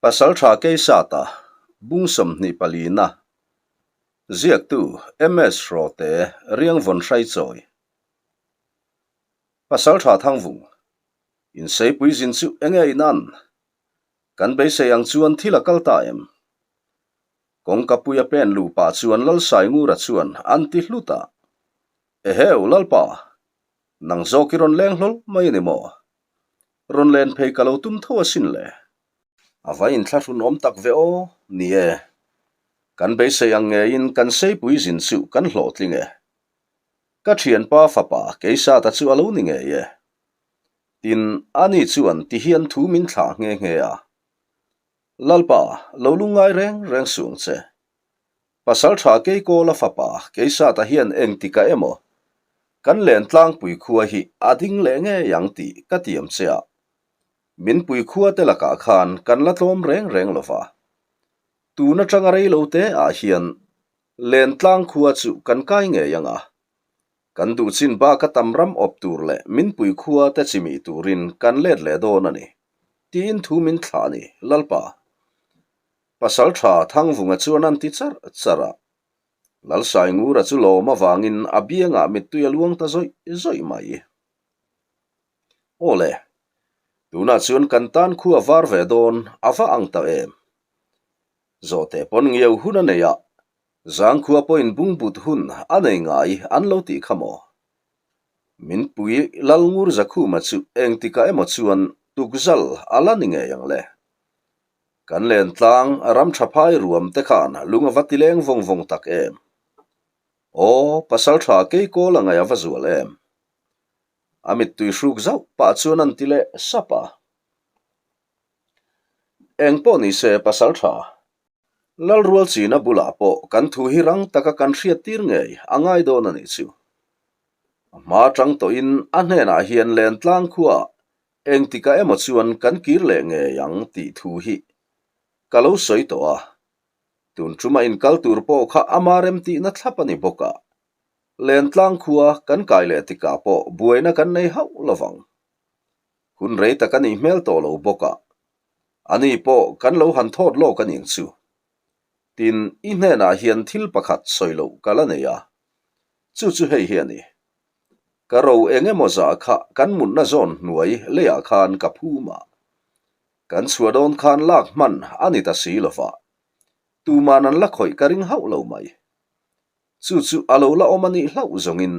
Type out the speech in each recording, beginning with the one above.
Pasaltha Keisata, Bung 24 na, Ziaktu, MS Hrawte, Riangvawn Hraichawi. Pasaltha Thangvung, Inseipui zin chu enge in an? Kan beisei ang chuan thil a kal ta em? Kawngkapui a pen luh pah chuan Lalsaingura chuan an ti hlut a, Eheu, Lalpa! Nang zawk i rawn leng hlawl mai a ni maw? Rawn len phei ka lo tum tho asin le. A va inthlahrun awm tak ve aw, ni e. Kan beisei ang ngeiin kan seipui zin chu kan hlawhtling e. Ka thianpa fapa Keisata chu a lo ni ngei e. Tin, ani chuan tihian thu min thlah nghe nghe a. Lalpa, lo lungngai reng reng suh ang che. Pasal tha Keikawla fapa Keisata hian engtikah emaw kan len tlangpui khua hi a ding leh ngei ang tih ka tiam che a, min pui khua te lakah khan kan la tlawm reng reng lo va. Tun atanga rei lo te ah hian len tlang khua chu kan kai ngei ang a, kan duh chin baka tam ram awp tur leh min pui khua te chimih turin kan let leh dawn a ni, tiin thu min thlah a ni, Lalpa. Pasal tha Thangvunga chuan an ti charh charh a. Lalsaingura chu lawm avangin a biangah mittui a luang ta zawih zawih mai. Aw le, tunah chuan kan tan khu a var ve dawn a va ang ta em? Zawhte pawn ngiau hun a nei a, zangkhua pawhin bungbut hun a nei ngai an lo tih kha maw? Min pui Lalngur Zakhuma chu engtikah emaw chuan tukzal a la ni ngei ang le. Kan len tlang ram tha phai ruam te khan lung a va ti leng vawng vawng tak em? Aw, pasal tha kei kawl a ngaih a va zual em? A mittui hruk zauh pah chuan an ti leh sap a. Eng pawh ni se pasal tha, Lalrual china bulah pawh kan thu hi rang taka kan hriat tir ngei a ngai dawn a nih chu. A hma tang tawhin a hnenah hian len tlang khuaah Engtikah emaw chuan kan kir leh ngei ang tih thu hi ka lo sawi tawh a, tun ṭuma inkal tur pawh kha ama remtihna thlap a ni bawk a, Lentlang khua kan kai leh tikah pawh buaina kan nei hauh lo vang. Hun rei tak a nih hmel tawh lo bawk a, ani pawh kan lo han thawt lawk a ning chu. Tin, i hnenah hian thil pakhat sawi loh ka la nei a, chu chu hei hi a ni. Ka ro eng emaw zah kha kan mutna zawn hnuai leiah khan ka phum a. Kan chhuah dawn khan lak hman a ni ta si lova, tuman an la khawih ka ring hauh lo mai. Chu chu a lo la awm a nih hlauh zawngin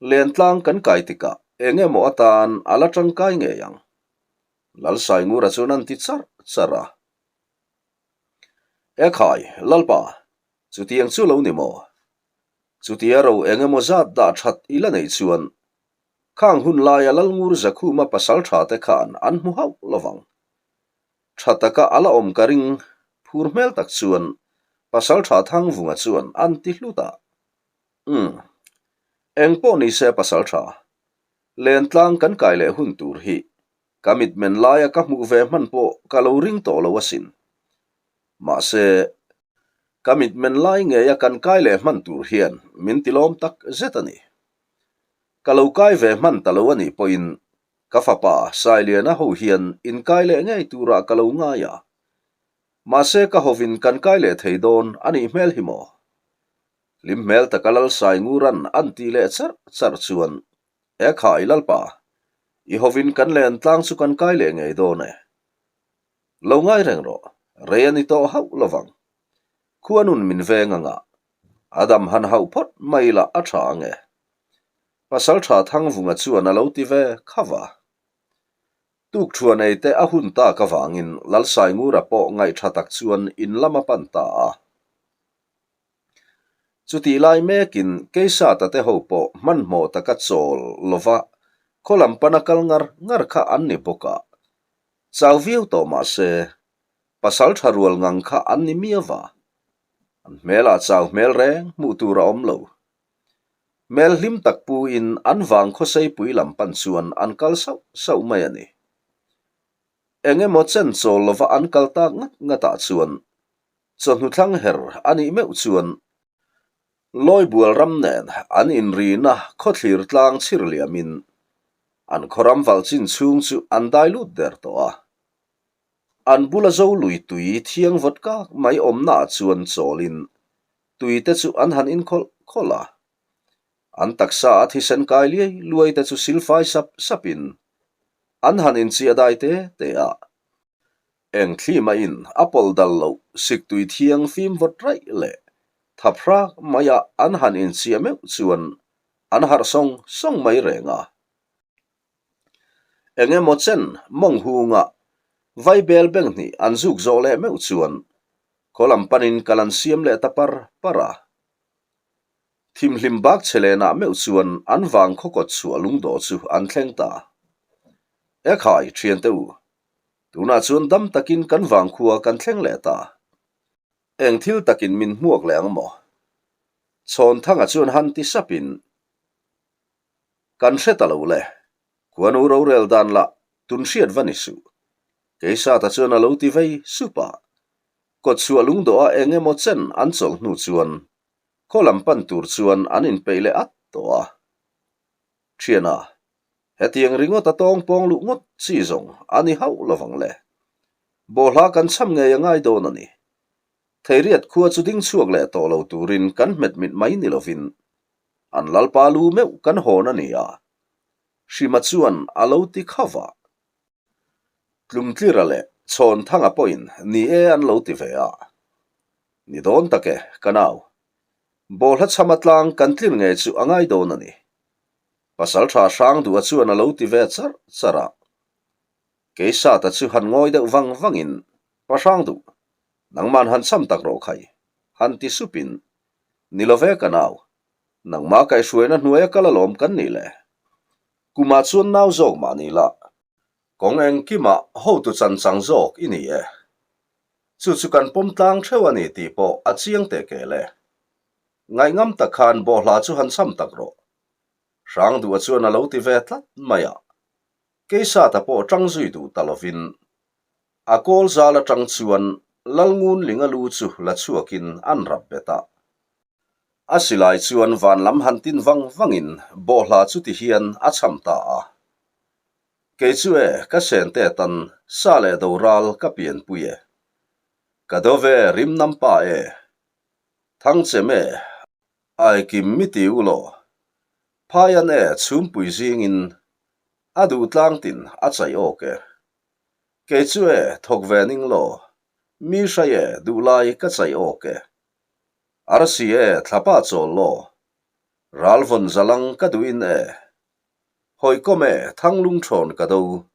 lentlang kan kai tikah eng emaw atan a la tangkai ngei ang. Lalsaingura chuan an ti charh charh a. Ekhai, Lalpa, chutiang chu lo ni maw? Chutia ro eng emaw zat dah that i la neih chuan khang hun laia Lalngur Zakhuma pasal tha te khan an hmu hauh lo vang. Tha taka a la awm ka ring phur hmel tak chuan pasal tha Thangvunga chuan an ti hlut a. Umm. Eng pawh ni se pasal tha, lentlang kan kai leh hun tur hi ka mitmen laia ka hmuh ve hman pawh ka lo ring tawh lo asin. Mahse, ka mitmen lai ngeia kan kai leh hman tur hian min tilawm tak zet a ni. Ka lo kai ve hman ta lo a nih pawhin ka fapa Sailiana ho hian inkai leh ngei turah ka lo ngai a. Mahse, ka hovin kan kai leh thei dawn a nih hmel hi maw? Hlim hmel taka Lalsainguran an tih leh charh charh chuan, Ekhai Lalpa, i hovin kan len tlang chu kan kai leh ngei dawn e. Lo ngai reng rawh, rei a ni tawh hauh lo vang. Khua nun min veng anga, a dam han hauh phawt mai lah a tha ang e. Pasal tha Thangvunga chuan a lo ti ve kha va. Tukthuan ei te a hun tak avangin Lalsaingura pawh ngaihtha tak chuan in lam a pan ta a. Chutih lai mekin Keisata te ho pawh hmanhmawh taka chawl lova khaw lam pana kal ngar ngar kha an ni bawk a. Chau viau tawh mah se, pasal tha rual ngang kha an ni miau va. An hmelah chau hmel reng hmuh tur a awm lo. Hmel hlim tak puin an vang khawseipui lam pan chuan an kal sauh sauh mai a ni. Eng emaw chen chawl lova an kal tak ngat ngatah chuan chawhnu thlang her a nih meuh chuan Lawibual ram nen an inrina khawthlir tlang chhir liamin an khawram valh chin chhung chu an dai lut der tawh a. An bula zo lui tui thiang vawt kak mai awmnaah chuan chawlin tui te chu an han inkhawlh khawlh a. An taksa a thisen kai liai luai te chu silfai sap sapin an han inchiah dai te te a. Eng thli maiin a pawlh dal loh siktui thiang fim vawt raih leh thap hrak maia an han inchiah meuh chuan an harh sawng sawng mai reng a. Eng emaw chen mawng hunga vaibel beng hnih an zuk zawh leh meuh chuan khaw lam panin kal an siam leh ta par par a. Thimhlim bak che lenah meuh chuan an vang khaw kawt chhuah lungdawh chu an thleng ta. Ekhai, thiante u, tunah chuan dam takin kan vangkhua kan thleng leh ta. Eng thil takin min hmuak leh ang maw? Chhawnthanga chuan han ti sapin Kan hre ta lo le. Khuanu rorel dan lah tun hriat va ni suh. Keisata chuan a lo ti vei sup a. Kawtchhuah lungdawh a eng emaw chen an chawlh hnu chuan khaw lam pan tur chuan an inpeih leh at tawh a. Thiana, hetiang ringawt a tawng pawng luh ngawt chi zawng a ni hauh lovang le. Bawlhla kan cham ngei a ngai dawn a ni. Theiriat khua chu ding chhuak leh tawh lo turin kan hmet mit mai ni lovin An lalpa lu meuh kan hawn a ni a, Hrima chuan a lo ti kha va. Tlumtlira leh Chhawnthanga pawhin ni e an lo ti ve a. Ni dawn tak e, ka nau. Bawlhla chhama tlang kan tlir ngei chu a ngai dawn a ni. Pasaltha Hrangduha chuan a lo ti ve charh charh a. Keisata chu han ngawi deuh vang vangin, Pa Hrangduh, nangman han cham tak rawh khai, han ti supin Ni lo ve ka nau. Nangmah kaihhruaina hnuaia kal alawm kan nih le. Kumah chuan nau zawk mah ni la. Kawng engkimah hotu chan chang zawk i ni e. Chu chu kan pawm tlang theuh a ni tih pawh a chiang teh kel e. Ngaihngam tak khan bawhhla chu han cham tak rawh. Hrangduha chuan a lo ti ve tlat mai a. Keisata pawh tang zui duh ta lovin A kawl zal atang chuan Lalngunlinga lu chu la chhuakin an rap bet a. A silai chuan van lam han tin vang vangin bawhhla chu ti hian a cham ta a. Kei chu e, ka sente tan sa leh do ral ka pianpui e. Ka do ve rim nam pa e. Thangchem e, aikim mi ti u law. Phaian e chhumpui zingin a duh tlang tin a chaih awk e. Kei chu e, thawk ve ning law. Mi hrai e, duhlai ka chaih awk e. Arsi e, thlapa chawl law. Ral vawn zalang ka duhin e. Hawikawm e, thanglung thawn ka do.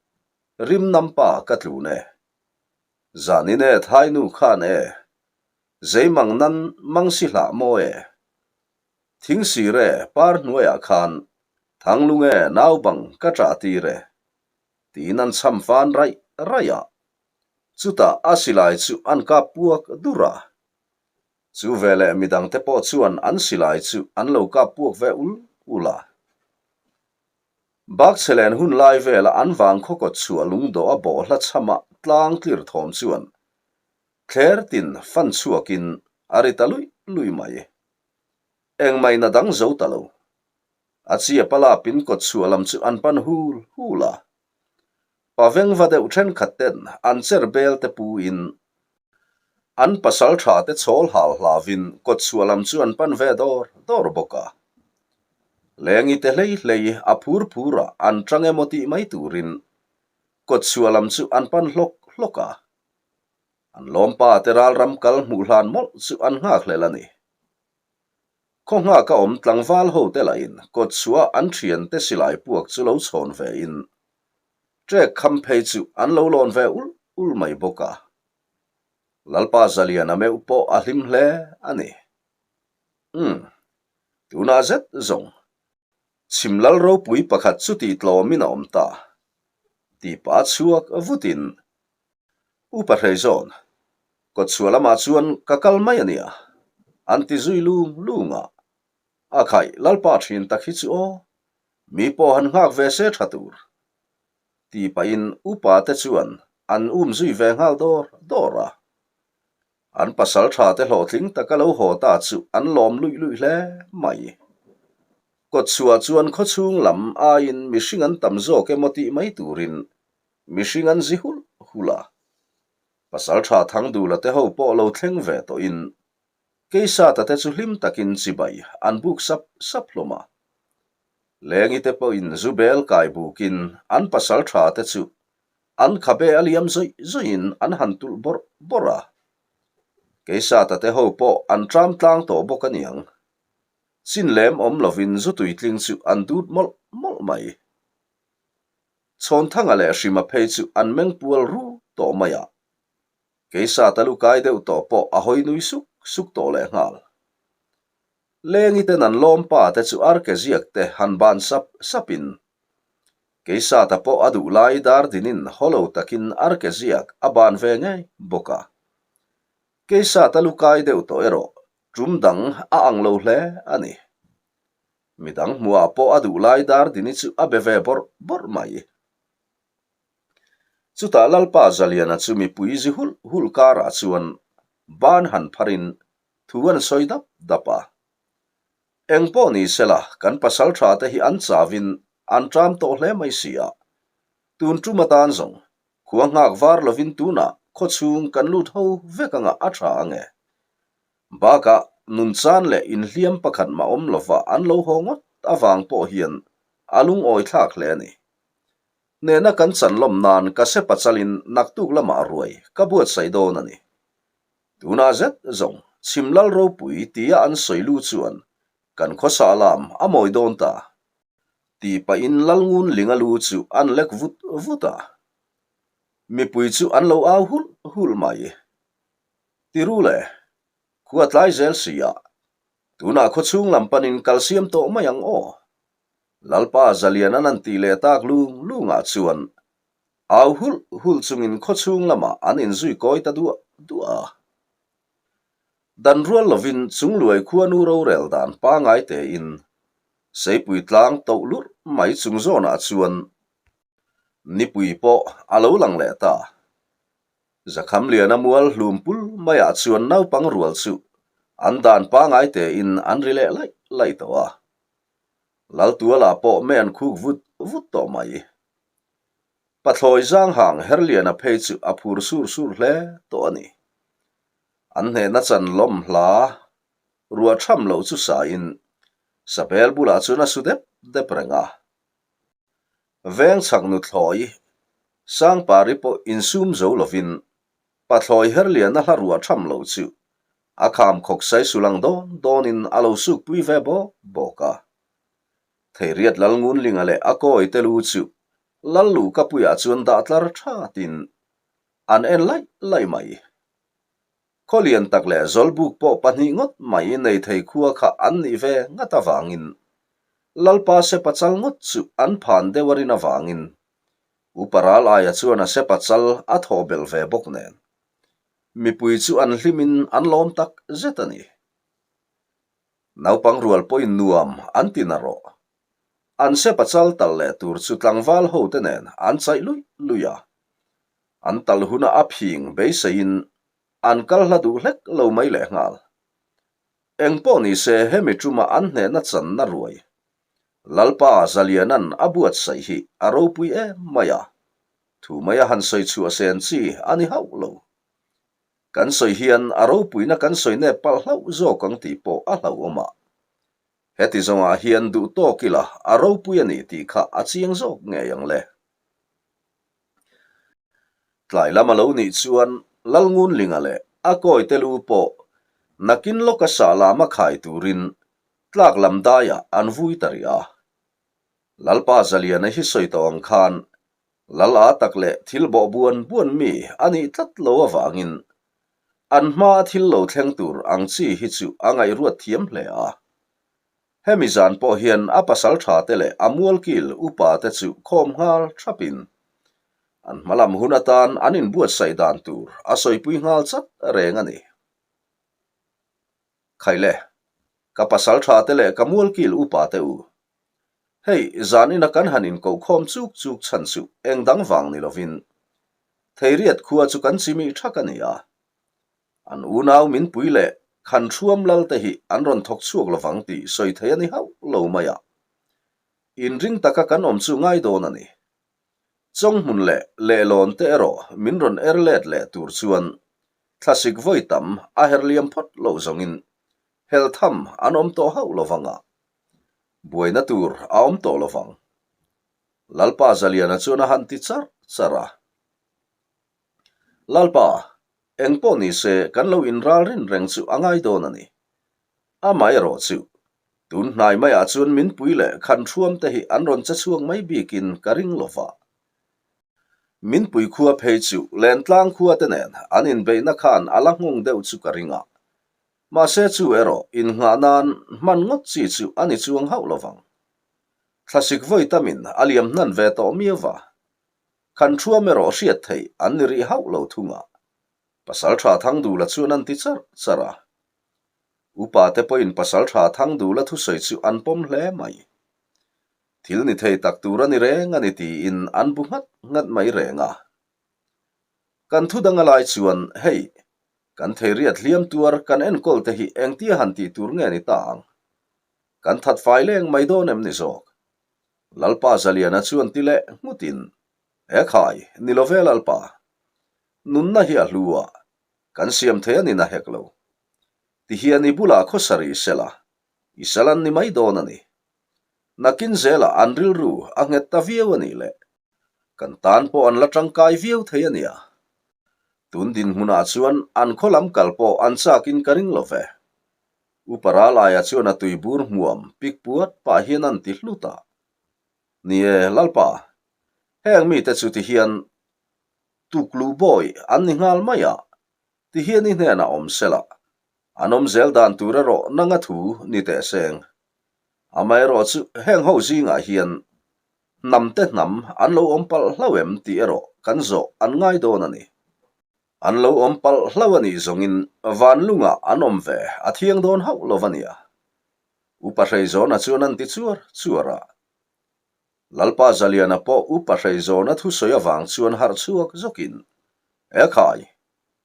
Rim nampa ka tlun e. Zanin e, thainu khan e. Zeimang nan mang si hlah maw e. Thingsir e, par hnuaiah khan. Thanglung e, naubang ka ṭah tir e. Tiin an chham fan raih raih a, chutah a silai chu an kap puak dur a. Chu veleh midangte pawh chuan an silai chu an lo kap puak ve ul ul a. Bakchhelen hun lai vela an vang khawkawt chhuah lungdawh a bawhhla chhama tlang tlir thawm chuan thler tin fan chhuakin a ri ta luih luih mai. Engmahina dang zo ta lo. A chiap a lapin kawt chhuah lam chu an pan hul hul a. Pa vengva deuh thenkhat ten an cher bel te pu in an pasal tha te chawl hal hlavin kawt chhuah lam chu an pan ve dawr dawr bawk a. Lengi te hlei hlei a phur phur a an tang emaw tih mai turin kawt chhuah lam chu an pan hlawk hlawk a. An lawmpa te ralram kal hmuh hlan mawlh chu an nghakhlel a ni. Khaw nghak a awm tlangval ho te lahin kawt chhuah an thiante silai puak chu lo chhawn ve in trek kham phei chu an lo lawn ve ul ul mai bawk a. Lalpa Zaliana meuh pawh a hlim hle a ni. Umm, tunah zet zawng chhim lal ropui pakhat chu tih tlawmin a awm ta tih pah chhuak vutin Upa Hreizawn, kawtchhuah lamah chuan ka kal mai a nia, an ti zui lung lung a. A khaih Lalpa thin tak hi chu aw, mi pawh han nghak ve se tha tur. Ti pahin upa te chuan an um zui ve nghal dawr dawr a. An pasal tha te hlawhtling taka lo haw ta chu an lawm luih luih hle mai. Kawtchhuah chuan khawchhung lam aiin mihring an tam zawk emaw tih mai turin Mihring an zi hulh hulh a. Pasalṭha Thangdula te ho pawh lo thleng ve tawhin Keisata te chu hlim takin chibai an buk sap sap hlawm a. Lengi te pawhin zu bel kai bukin an pasalṭha te chu an khabe a liam zawih zawihin an han tulh bawrh bawrh a. Keisata te ho pawh an ṭam tlang tawh bawk a niang. Chin lem awm lovin zu tuitling chu an dut mawlh mawlh mai. Chhawnthanga leh Hrima phei chu an meng pual ru tawh mai a. Keisata lu kai deuh tawh pawh a hawi nui suk suk tawh leh nghal. Lengi ten an lawm pa te chu arke ziak te han ban sap sapin Keisata pawh a duh lai dar dinin hawlo takin arke ziak a ban ve ngei bawk a. Keisata lu kai deuh tawh erawh tum dang a ang lo hle a ni. Midang hmuhah pawh a duh lai dar dini chu a be ve bawrh bawrh mai. Chutah Lalpa Zaliana chu mipui zi hulh hulh karah chuan ban han pharin thu an sawi dap dap a. Eng pawh ni sela kan pasal tha te hi an chavin an ṭam tawh hle mai si a. Tun tum atan zawng khua nghak var lovin tunah khawchhung kan lut ho vek anga a ṭha ange. Bakah nun chan leh inhliam pakhat mah awm lova an lo haw ngawt avang pawh hian a lungawi thlak hle a ni. Hnehna kan chan lawm nan ka se pachalin naktuk lamah ruai ka buatsaih dawn a ni. Tunah zet zawng chhim lal ropui tia an sawi lu chuan kan khawsa lam a mawi dawn ta. Tih pahin lal ngun linga lu chu an lek vut vut a. Mipui chu an lo au hulh hulh mai. Ti ru le, khua tlai zel si a, tunah khawchhung lam panin kal siam tawh mai ang aw. Lalpa Zalian an an tih leh tak lung lungah chuan au hulh hulh chungin khawchhung lamah an inzui kawi ta duah duah a. Dan rual lovin Chungluai khuanu rorel dan pangai tein Seipui tlang toh lurh mai chung zawnah chuan nipui pawh a lo lang leh ta. Zakhamliana mual hlum pul maiah chuan naupang rual chu an dan pangai tein an ri leh laih laih tawh a. Laltuala pawh mei an khuk vut vut tawh mai. Pathlawi Zanghang Herliana phei chu a phur sur sur hle tawh a ni. An hnehna chan lawm hla ruah tham loh chu sain Sabel bulah chuan a su dep dep reng a. Veng chhak nuthlawi Sangpari pawh insum zo lovin Pathlawi Herliana hla ruah tham loh chu a kham khawk sai sul ang dawn dawnin a lo sukpui ve bawk bawk a. Theiriat Lalngunlinga leh a kawi te lu chu Lalluhkapuiah chuan dah tlar thatin an en laih laih mai. Khaw lian tak leh Zawlbuk pawh pahnih ngawt mai nei thei khua kha an nih ve ngat avangin Lalpa Sepa chal ngawt chu an phan deuh a rin avangin Upa ral aia chuan a Sepa chal a thawh belh ve bawk nen mipui chu an hlimin an lawm tak zet a ni. Naupang rual pawhin nuam an ti na rawh. An Sepa chal tal leh tur chu tlangval hote nen an chaih luih luih a. An tal huna a phing beiseiin an kal hla duh hlek lo mai leh nghal. Eng pawh ni se hemi tuma an hnehna channa ruai Lalpa Zaliana'n a buatsaih hi a ropui em mai a, thu mai a han sawi chhuah sen chi a ni hauh lo. Kan sawi hian a ropuina kan sawi nep palh hlauh zawk ang tih pawh a hlauhawm a. Heti zawngah hian duh tawk ila a ropui a ni tih kha a chiang zawk ngei ang le. Tlai lam a lo nih chuan Lalngunlinga leh a kawite lu pawh nakin lawka sah lama khai turin tlak lam daiah an vui ta rih a. Lalpa Zaliana hi sawi tawh ang khan Lal a tak leh thil bawh buan buan mi a nih tlat lo avangin an hmaa thil lo thleng tur ang chi hi chu a ngaihruat thiam hle a. Hemi zan pawh hian a pasal tha te leh a mualkil upa te chu khawm nghal thapin an hma lam hun atan an inbuatsaih dan tur a sawipui nghal chat reng a ni. Khaile, ka pasal tha te leh ka mualkil upa te u. Hei, zan ina kan han inkohkhawm chuk chuk chhan chu eng dang vang ni lovin Theiriat khua chu kan chimih thak a ni a. An unau min pui leh khan thuam lal te hi an rawn thawk chhuak lovang tih sawi thei a ni hauh lo mai a. Inring taka kan awm chu ngai dawn a ni. Chawnghmun leh lehlawn te erawh min rawn er let leh tur chuan thlasik vawi tam a her liam phawt loh zawngin hel tham an awm tawh hauh lo vang a, buaina tur a awm tawh lo vang. Lalpa Zaliana chuan a han ti charh charh a. Lalpa, eng pawh ni se kan lo inral rin reng chu a ngai dawn a ni. Amaherawh chu, tun hnai maiah chuan min pui leh khan thuam te hi an rawn che chhuak mai bikin ka ring lo va. Min pui khua phei chu Lentlang khua te nen an inbeihna khan a la nghawng deuh chu ka ring a. Mahse chu erawh innghah nan hman ngawt chi chu a ni chuang hauh lo vang. Thlasik vawi tamin a liam hnan ve tawh miau va. Khan thuam erawh hriat theih an ni rih hauh lo thung a. Pasaltha Thangdula chuan an ti charh charh a. Upa te pawhin Pasaltha Thangdula thusawi chu an pawm hle mai. Thil ni thei tak tur a ni reng a ni tiin an bu nghat nghat mai reng a. Kan thu dang a lai chuan hei, kan theiriat hliam tuar kan enkawl te hi engtia han tih tur nge ni ta ang? Kan that fai leng mai dawn em ni zawk? Lalpa Zaliana chuan ti leh nghutin, E khai, ni lo ve Lalpa. Nunna hi a hlu a, kan siam thei a ni na hek lo. Tihian i bulah khawsa rih sela, i sal an ni mai dawn a ni. Nakin zelah an rilru a nghet ta viau a nih le. Kan tan pawh an la tangkai viau thei a nia. Tun dinhmunah chuan an khaw lam kal pawh an chakin ka ring lo ve. Upa Ralaia chuan a tuibur hmuam pik puat pah hian an ti hlut a. Ni e, Lalpa, heng mite chu tihian tukluh bawi an ni nghal mai a, tihian i hnenah awm sela, an awm zel dan tur erawh nanga thu ni teh seng. Amaherawh chu heng ho zingah hian hnam te hnam an lo awm palh hlau em tih erawh kan zawh an ngai dawn a ni. An lo awm palh hlau a nih zawngin vanlungah an awm ve a thiang dawn hauh lo a nia. Upa Hreizawna chuan an ti chuar chuar a. Lalpa Zaliana pawh Upa Hreizawna thusawi avang chuan harh chhuak zawkin, Ekhai,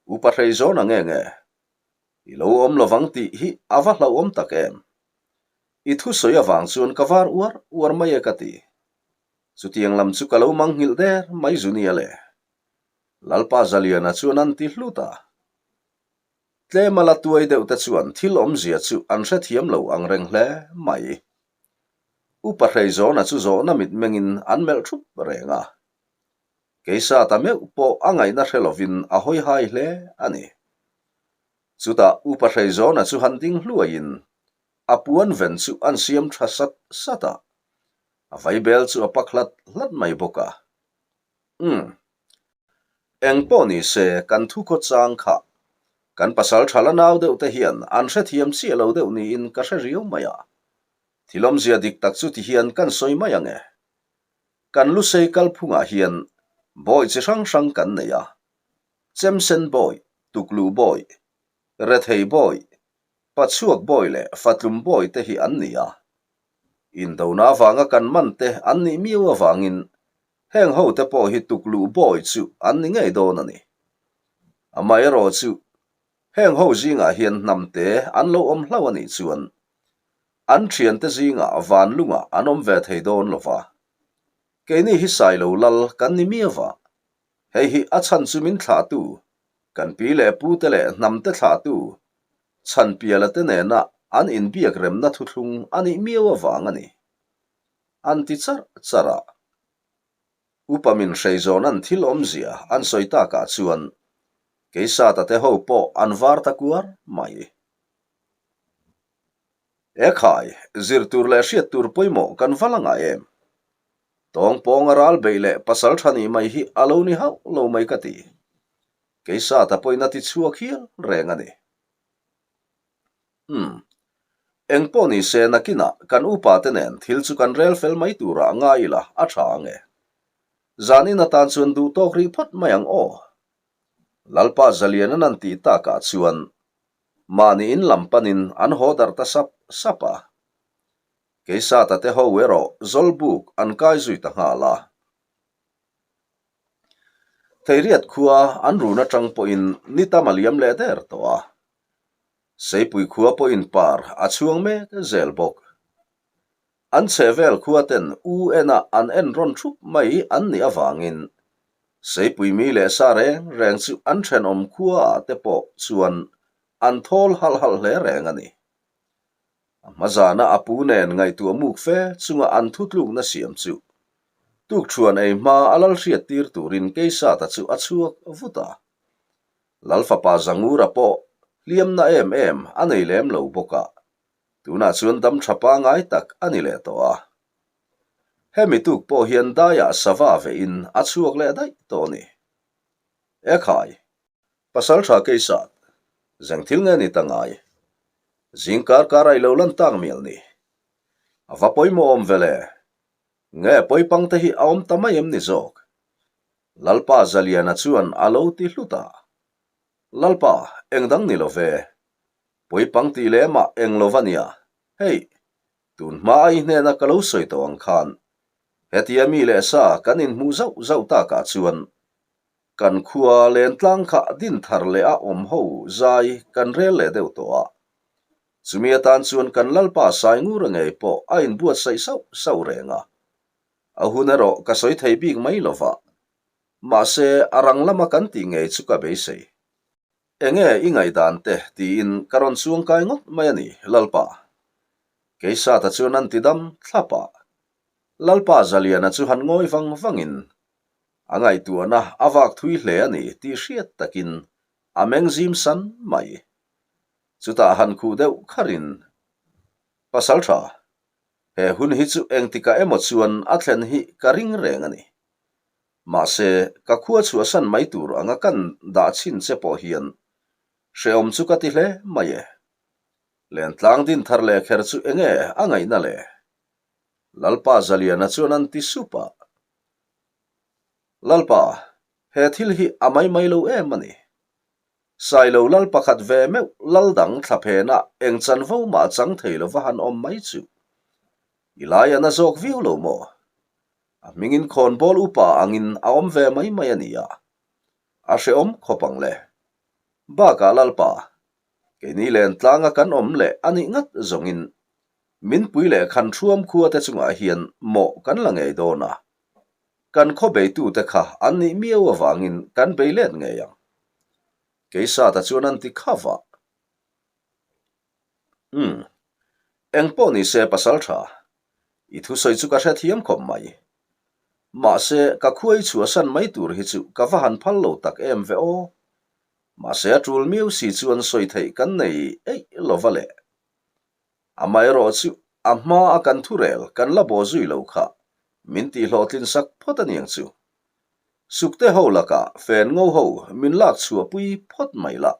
Upa Hreizawna nge nge? I lo awm lovang tih hi a va hlauhawm tak em? I thusawi avang chuan ka var uar uar mai e ka ti. Chutiang lam chu ka lo mang nghilh der mai zu nia le. Lalpa Zaliana chuan an ti hlut a. Tlema la tuai deuh te chuan thil awmzia chu an hrethiam lo ang reng hle mai. Upa Hreizawna chu zawhna mitmengin an melh thup reng a. Keisata meuh pawh a ngaihna hre lovin a hawi hai hle a ni. Chutah Upa Hreizawna chu han ding hluaiin a puan ven chu an siam tha sat sat a, a vaibel chu a pak hlat hlat mai bawk a. Umm. Eng pawh ni se kan thu khaw chang kha kan pasal tha la nau deuh te hian an hrethiam chiah lo deuh niin ka hre riau mai a. Thilawmzia dik tak chu tihian kan sawi mai ang e. Kan lusei kalphungah hian bawi chi hrang hrang kan nei a, Chemsen bawi, Tukluh bawi, Rethei bawi, Pachhuak bawi leh Fatlum bawi te hi an ni a. Indona avanga kan man te an nih miau avangin heng ho te pawh hi Tukluh bawi chu an ni ngei dawn a ni. Amaherawh chu heng ho zingah hian hnam te an lo awm hlauh a nih chuan An thiante zingah vanlungah an awm ve thei dawn lo va. Keini hi Sailo lal kan ni miau va. Hei hi a chhan chu min thlahtu, kan pi leh pute leh hnamte thlahtu, chhanpiala te nena an inbiak remna thuthlung a nih miau avang a ni. An ti charh charh a. Upa min hreizawn an thil awmzia an sawi takah chuan Keisata te ho pawh an var ta kuar mai. E khai, zir tur leh hriat tur pawimawh kan va la ngah em? Tawng pawnga ral beih leh pasal tha nih mai hi a lo ni hauh lo mai ka ti. Keisata pawhin a ti chhuak hial reng a ni. Umm. Eng pawh ni se nakinah kan upa te nen thil chu kan rel fel mai turah ngai ila a tha ang e. Zanin atan chuan duh tawk rih phawt mai ang aw. Lalpa Zalian an an tih takah chuan Mahni in lam panin an haw darh ta sap sap a. Keisata te ho erawh Zawlbuk an kai zui ta nghal a. Theiriat khua an run atang pawhin ni tam a liam leh der tawh a. Seipui khua pawhin par a chhuang mek zel bawk. An chhehvel khuaten UN-a an en rawn thup mai an nih avangin Seipui mi leh sa reng reng chu an thenawm khuaah te pawh chuan an thawl halh halh hle reng a ni. A hma zana a pu nen ngaihtuah muk fe chunga an thutlukna siam chu tukṭhuan ei hma a lal hriat tir turin Keisata chu a chhuak vut a. Lal fapa Zangura pawh hliamna em em a nei lem lo bawk a, tunah chuan dam ṭha pangai tak a ni leh tawh a. Hemi tuk pawh hian daiah sava vehin a chhuak leh daih tawh a ni. Ekhai! Pasal tha Keisat, zeng thil nge ni ta ngai? Zing kar kar a i lo lan tak mial ni. A va pawimawh awm ve le. Nge pawipang te hi a awm ta mai em ni zawk? Lalpa Zaliana chuan a lo ti hlut a. Lalpa, eng dang ni lo ve. Pawipang tih leh mah eng lo va nia. Hei, tun hma a i hnena ka lo sawi tawh ang khan, hetia mi leh sa kan inhmuh zauh zauh takah chuan Kan khua lentlang kha din thar leh a awm ho zai kan rel leh deuh tawh a. Chumi atan chuan kan Lalpa Saingura ngei pawh a inbuatsaih sauh sauh reng a. A hun erawh ka sawi thei bik mai lo va. Mahse, a rang lama kan tih ngei chu ka beisei. Enge i ngaihdan te tiin ka rawn chuangkai ngawt mai a ni, Lalpa. Keisata chuan an ti dam thlap a. Lalpa Zaliana chu han ngawi vang vangin A ngaihtuahna a vak thui hle a ni tih hriat takin a meng zim san mai. Chutah han khuh deuh kharin, Pasal tha, he hun hi chu engtikah emaw chuan a thlen hi ka ring reng a ni. Mahse, ka khua chhuahsan mai tur anga kan dah chhin che pawh hian hrehawm chu ka ti hle mai e. Lentlang din thar leh kher chu enge a ngaihna le? Lalpa Zaliana chuan an ti sup a. Lalpa, he thil hi a mai mai lo em a ni. Sailo lal pakhat ve meuh lal dang thla phenah eng chanvo mah chang thei lova han awm mai chu. I lai a na zawk viau lo maw? A hmingin khawnbawl upa angin a awm ve mai mai a nia. A hrehawm khawp ang le. Bakah Lalpa, keini len tlanga kan awm leh a nih ngat zawngin Minpui leh Khanhruam khua te chungah hian mawh kan la ngei dawn a, kan khaw beitute kha an nih miau avangin kan bei let ngei ang. Keisata chuan an ti kha vah. Umm, eng pawh ni se pasal tha, i thusawi chu ka hrethiam khawp mai. Mahse, ka khuai chhuahsan mai tur hi chu ka va han phal lo tak em ve aw. Mahse a tul miau si chuan sawi theih kan nei eih lova le. Amaherawh chu a hma a kan thurel kan la baw zui lo kha min tih hlawhtlin sak phawt a niang chu. Sukte ho lakah fen ngo ho min lak chhuah pui phawt mai la.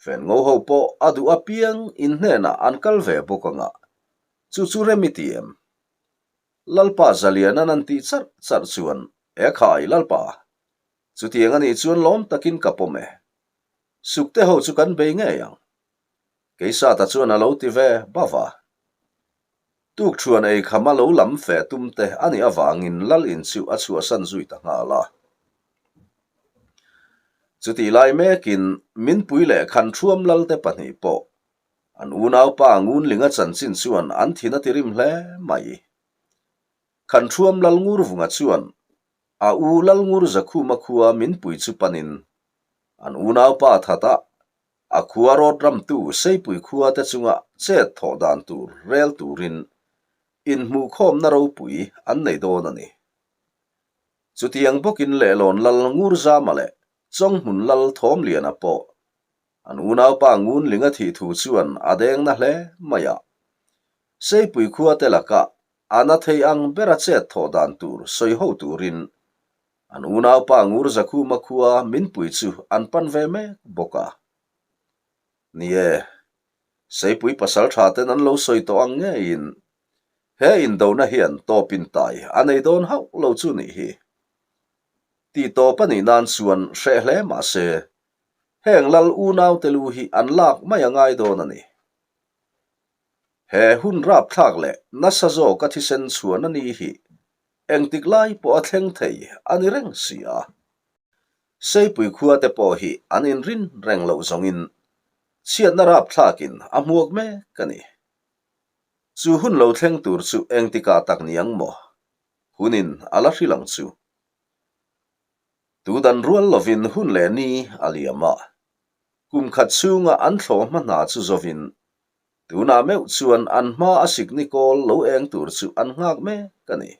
Fen ngo ho pawh a duh apiang in hnenah an kal ve bawk anga chu chu rem i ti em? Lalpa Zaliana'n an tih charh charh chuan, Ekhai Lalpa, chutiang a nih chuan lawm takin ka pawm e. Sukte ho chu kan bei ngei ang. Keisata chuan a lo ti ve bauh a. Tukṭhuan ei kham a lo lam feh tum te a nih avangin Lal in chu a chhuahsan zui ta nghal a. Chutih lai mekin Minpui leh Khanṭhuam Lalte pahnih pawh an unaupa Ngunlinga chanchin chuan an thin a ti rim hle mai. Khanṭhuam Lal Ngurvunga chuan a u Lal Ngurzakhuma khua Minpui chu panin an unaupa that a A khua rawt ramtu Seipui khua te chunga chet thawh dan tur rel turin inhmuhkhawmna ropui an nei dawn a ni. Chutiang bawkin Lehlawn Lal Ngurzama leh Chawnghmun Lal Thawmliana pawh an unaupa Ngunlinga thih thu chuan a deng na hle mai a. Seipui khua te lakah a na thei ang bera chet thawh dan tur sawi ho turin An unaupa Ngurzakhuma khua Minpui chu an pan ve mek bawk a. Ni e, Seipui pasal tha ten an lo sawi tawh ang ngeiin he indona hian tawpin tai a nei dawn hauh lo chu nih hi. Tih tawp a nih nan chuan hreh hle mah se, heng lal unaute lu hi an lak mai a ngai dawn a ni. He hun rapthlak leh nasa zawka thisen chhuan a ni hi Engtik lai pawh a thleng thei a ni reng si a. Seipui khua te pawh hi an inrin reng loh zawngin chhiatna rapthlakin a hmuak mek a ni. Chu hun lo thleng tur chu engtikah tak ni ang maw? Hunin a la hrilh ang chu. Tu dan rual lovin hun leh ni a liam a. Kum khat chhunga an thlawh hma hna chu zovin, tunah meuh chuan an hma a sikni kawl lo eng tur chu an nghak mek a ni.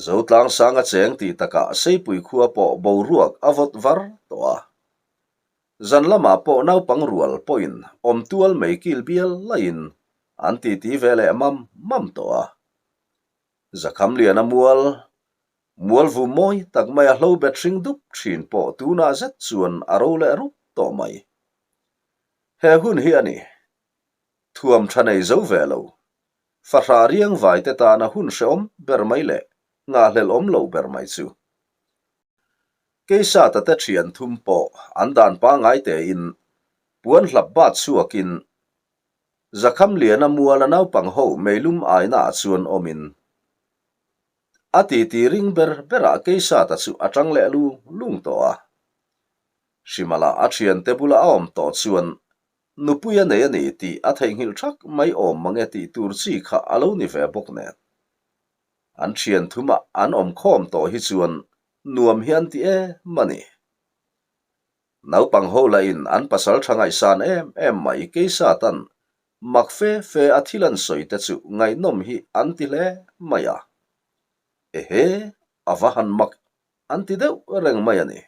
Zotlang sanga cheng tih takah Seipui khua pawh boruak a vawt var tawh a. Zan lamah pawh naupang rual pawhin awm tual mei kil bial laiin an titi ve leh mam mam tawh a. Zakham liana mual, mual vu mawi tak maia hlo bet hring dup thin pawh tunah zet chuan a ro leh rup tawh mai. He hun hi a ni. Thuam tha nei zo ve lo. Fahrah riang vaite tana hun hrehawm ber mai leh ngahhlelh awm lo ber mai chu. Keisata te thian thum pawh an dan pangngai tein puan hlap bat chhuakin Zakham Liana muala naupang ho meilum aina ah chuan awmin a titi ring ber berah Keisata chu a tang leh lung lung tawh a. Hrimala a thiante bula a awm tawh chuan Nupui a nei a ni tih a theihnghilh thak mai awm mange tih tur chi kha a lo ni ve bawk nen. An thian thumah an awm khawm tawh hi chuan nuam hi an ti em a ni. Naupang ho lahin an pasal tha ngaihsan em em mai Keisatan mak fe fe a thil an sawi te chu ngaihnawm hi an ti hle mai a. Ehe, a va han mak an ti deuh reng mai a ni.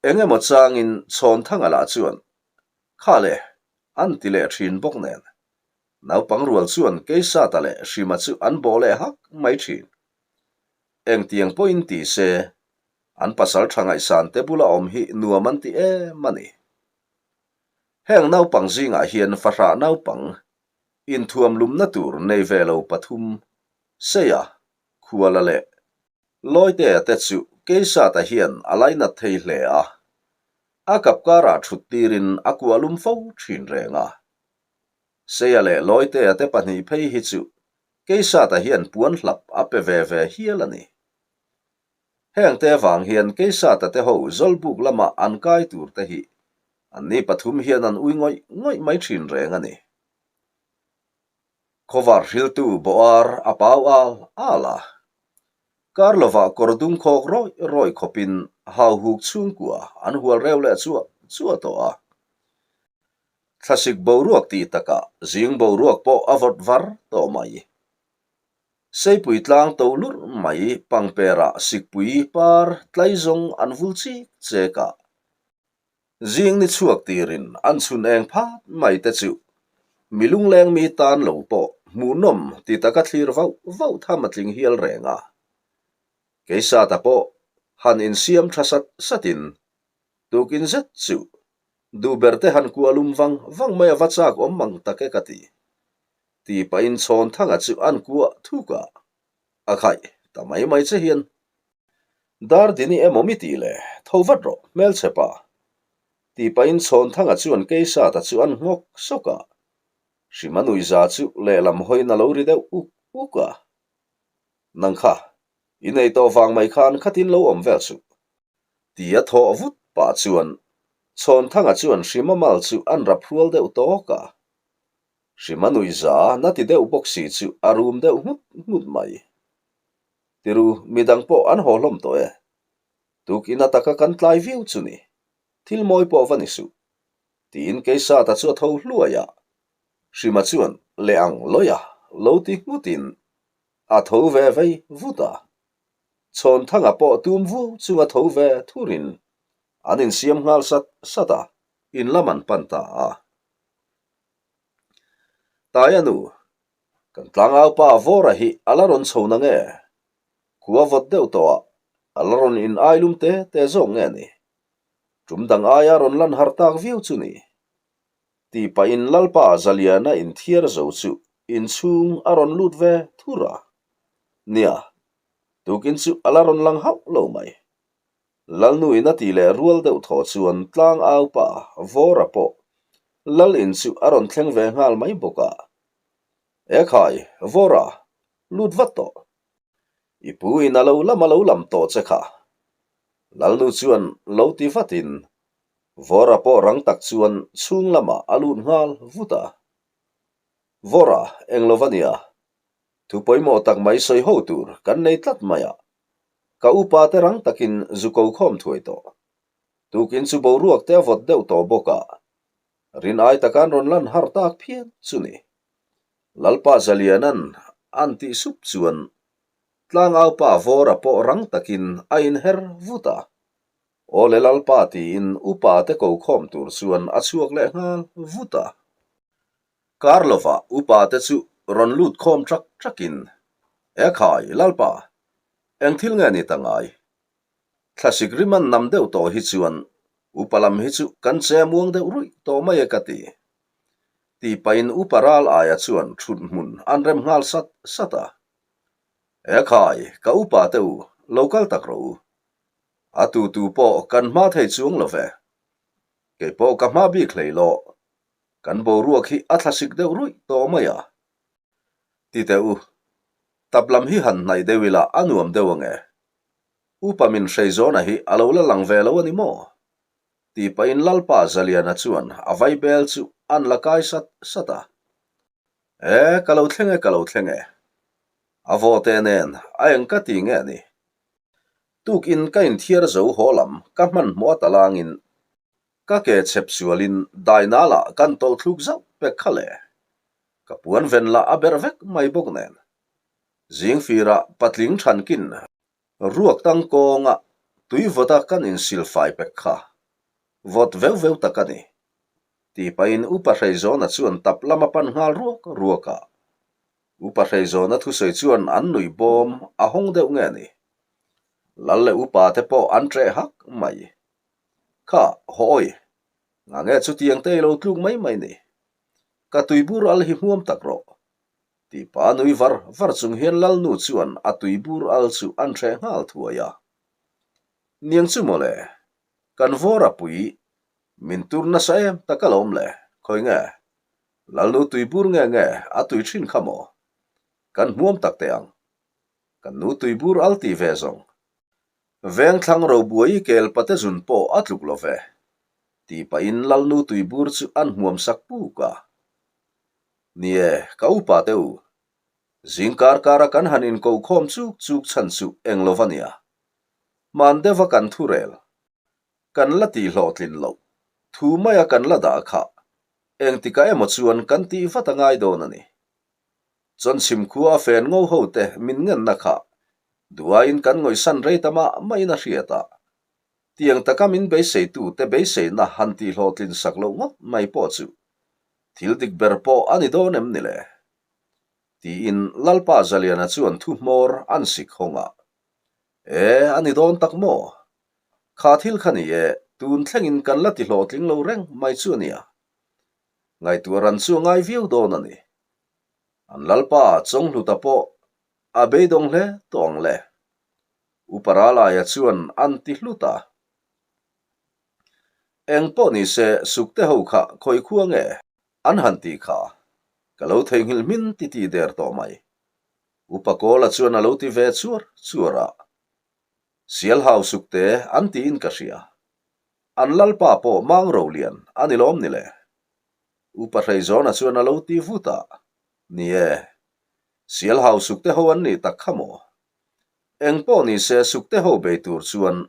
Eng emaw changin Chhawnthanga lah chuan, Kha le, an ti leh thin bawk nen. Naupang rual chuan Keisata leh Hrima chu an bawh leh hak mai thin. Engtiang pawhin ti se, an pasal tha ngaihsan te bula awm hi nuam an ti em a ni. Heng naupang zingah hian fahrah naupang inthuam lumna tur nei ve lo pathum, Seia, Khuala leh Lawitea te chu Keisata hian a lainat thei hle a, a kap karah thut tirin a kuah lum fo thin reng a. Seia leh Lawitea te pahnih phei hi chu Keisata hian puan hlap a pe ve ve hial a ni. Heng te vang hian Keisata te ho Zawlbuk lama an kai tur te hi anni pathum hian an ui ngawih ngawih mai thin reng a ni. Khawvar hriltu bawhar a pau al al a. Kar lovah kawr dung khawk rawih rawih khawpin hauhuk chhungkua an hual reu leh chuah chuah tawh a. Thlasik boruak tih takah zing boruak pawh a vawt var tawh mai. Seipui tlang to lurh mai pangperah sikpui par tlai zawng an vul chik chek a. Zing ni chhuak tirin an chhun eng phat mai te chu mi lungleng mi tan lo pawh hmuhnawm ti taka thlir vauh vauh tham a tling hial reng a. Keisata pawh han insiam tha sat satin tukin zet chu duh ber te han kuah lum vang vang mai a va chak awm mang tak e ka ti. Ti pahin Chhawnthanga chu an kuah thuk a, a khaih ta mai mai che hian Dardini emaw mi tih le, tho vat rawh, hmelchhe pa. Tih pahin Chhawnthanga chuan Keisata chu an nghawk sawk a, Hrima nuihza chu lehlam hawiin a lo ri deuh uk uk a. Nang kha, i nei tawh vang mai khan khatin lo awm vel suh. Ti a thawh vut pah chuan Chhawnthanga chuan Hrima mal chu an rap hrual deuh tawk a. Hrima nuihza na ti deuh bawk si chu a rum deuh nghut nghut mai. Tiru, midang pawh an haw hlawm tawh e. Tukin ataka kan tlai viau chu ni. Thil mawi pawh va ni suh. Tiin Keisata chu a tho hluai a. Hrima chuan leh ang lawi a lo ti nghutin a tho ve vei vut a. Chhawnthanga pawh tum vuau chunga tho ve thurin an insiam nghal sat sat a, in lam an pan ta a. Taia nu, Kan tlangaupa Vawra hi a la rawn chho na nge? Khua vawt deuh tawh ah a la rawn in ai lum te te zawk nge ni? Tum dang aia rawn lan har tak viau chu ni. Tih pahin Lalpa Zaliana inthiar zo chu inchhung a rawn lut ve thur a. Nia, tukin chu a la rawn lang hauh lo mai. Lalnu in a tih leh rual deuh thaw chuan tlangaupa Vawra pawh Lal in chu a rawn thleng ve nghal mai bawk a. Ekhai, Vawra, lut vat tawh. I pu in a lo lam a lo lam tawh che kha. Lalnu chuan lo ti vatin Vawra pawh rang tak chuan chhung lamah a lut nghal vut a. Vawra, eng lo va nia. Thu pawimawh tak mai sawi ho tur kan nei tlat mai a. Ka upa te rang takin zu ko khawm thuai tawh. Tukin chu boruak te a vawt deuh tawh bawk a. Rin ai taka an rawn lan har tak phian chu ni. Lalpa Zaliana'n an tih sup chuan Tlangaupa Vawra pawh rang takin a inher vut a. Aw le Lalpa tiin upa te ko khawm tur chuan a chhuak leh nghal vut a. Kar lovah upa te chu rawn lut khawm ṭak ṭakin, E khai, Lalpa, eng thil nge ni ta ngai? Thlasik rim an nam deuh tawh hi chuan upa lam hi chu kan che muang deuh ruih tawh mai e ka ti. Tih pahin upa ral aia chuan thut hmun an rem nghal sat sat a. E khai, ka upa te u, lo kal tak rawh u. A tu tu pawh kan hma thei chuang lo ve. Kei pawh ka hma bik hlei lawh. Kan boruak hi a thlasik deuh ruih tawh mai a. Ti teh u, tap lam hi han hnaih deuh ila a nuam deuh ange. Upa min hrei zawna hi a lo la lang ve lo a ni maw? Tih pahin Lalpa Zaliana chuan a vaibel chu an la kai sat sat a. E, ka lo thleng e, ka lo thleng e. A vawte nen a eng ka ti nge ni? Tukin ka inthiar zo haw lam ka hmanhmawh a talangin ka ke chhep sualin dainalah kan tawlh thluk zauh pek kha le. Ka puan ven lah a berh vek mai bawk nen. Zingfirah patling thankin ruak tang kawnga tui vawta kan insil fai pek kha vawt veu veu tak a ni. Tih pahin Upa Hreizawna chuan tap lama pan nghal ruak ruak a. Upa Hreizawna thusawi chuan an nuih bawm a hawng deuh nge ni. Lal leh upa te pawh an ṭeh hak mai. Kha, hawi, nga nge chutiang te i lo tluk mai mai ni. Ka tuibur al hi hmuam tak rawh. Tih pa nui var var chung hian Lalnu chuan a tuibur al chu an hreh nghal thuai a. Niang chu mawle, kan vawr a pui, min tur nasa em tak alawm le, khawi nge? Lalnu tuibur nge nge a tui thin kha maw? Kan hmuam tak teh ang. Kan nu tuibur al ti ve zawng. Vengthlang robuai kel pate zun pawh a tluk lo ve. Tih pahin Lalnu tuibur chu an hmuam sak puk a. Ni e, ka upa te u. Zing kar kara kan han inkokhawm chuk chuk chhan chu eng lo va nia. Hman deuha kan thu rel. Kan la tih hlawhtlin loh. Thu maia kan la dah kha engtikah emaw chuan kan tih vat a ngai dawn a ni. Chawnchhim khua a fen ngo ho te min ngenna kha duaiin kan ngawihsan rei ta mah mahin a hriat a. Tiang taka min beiseitu te beiseina han tih hlawhtlin sak loh ngawt mai pawh chu thil dik ber pawh a ni dawn em ni le? Tiin Lalpa Zaliana chuan thu hmawr an sik hawng a. E, a ni dawn tak maw? Kha thil kha ni e, tun thlengin kan la ti hlawhtling lo reng mai chu a nia. Ngaihtuah ran chu a ngai viau dawn a ni. An Lalpa Chawnghluta pawh a beidawng hle tawh ang le. Upa Ralaia chuan an ti hlut a. Eng pawh ni se sukte ho kha khawi khua nge an han tih kha ka lo theihnghilh hmin ti ti der tawh mai. Upa Kawla chuan a lo ti ve chuar chuar a. Sialhau sukte an tiin ka hria. An lalpa pawh mang rolian a ni lawm ni le? Upa Hreizawna chuan a lo ti vut a. Ni e, Sialhau sukte ho an nih tak kha maw? Eng pawh ni se sukte ho bei tur chuan